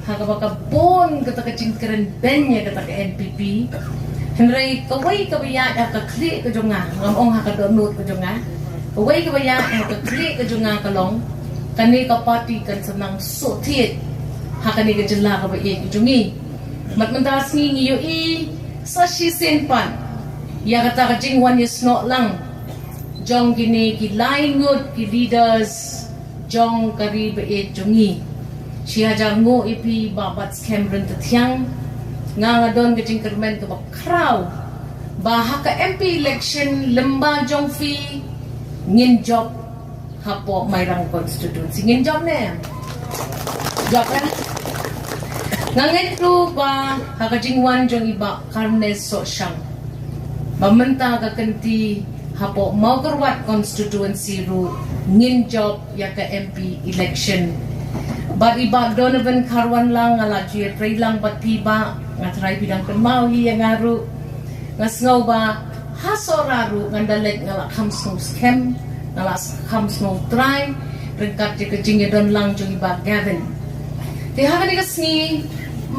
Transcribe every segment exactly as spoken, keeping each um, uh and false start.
Ha kaba ka bun kata ka jingkren beiñ ïa kata ka N P P. Hynrei kawei kaba ïaid ha ka khlieh ka jong nga, ngam ong ha ka dohnud ka jong nga. Kawei kaba ïaid ha ka khlieh ka jong nga ka long, kane ka party kan sa nang suk thied ha kane ka jylla kaba ïeit ka jong ngi. Bad mynta ka sngi ngi ïohi sa shisien pat ïa kata ka jingwan ïasnoh lang jong kine ki lai ngut ki leaders jong ka ri ba ïeit jong ngi. Shi hajar nguh ïa phi Bah Batskhem Ryntathiang. Nga nga don ka jingkyrmen kaba khraw ba ha ka M P election lyngba jong phi ngin jop hapoh Mairang constituency. Ngin jop ne? Jop ne? Nga ngeit ruh ba ha ka jingwan jong i Bah Carnes Sohshang ba mynta ka kynti hapoh Mawkyrwat constituency ruh ngin jop ïa ka M P election. Bad i Bah Donovan Kharwan lang, nga la ju ïatrei lang bad phi Bah, nga tharai phi dang kynmaw hi ïa nga ruh. Nga sngew ba ha Sohra ruh ngan da leit, nga la kham sngew skhem, nga la kham sngew trai ryngkat ïa ka jingïadon lang jong i Bah Gavin. Te ha kane ka sngi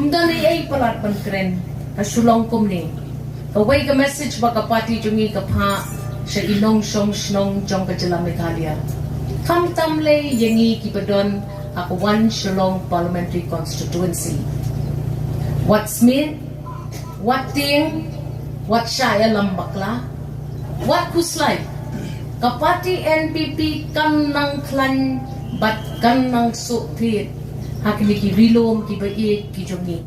ym don ei ei palat ban kren, ha shu long kumne. Kawei ka message ba ka party jong ngi ka phah sha ki nongshong shnong jong ka jylla Meghalaya, khamtam lei ïa ngi kiba don ha ka wan Shillong Parliamentary Constituency. Wat smit, wat tieng, wat shah ïalam bakla, wat khuslai, ka party N P P kan nang khlaiñ bad kan nang suk thied ha kine ki ri lum kiba ïeit ki jong ngi.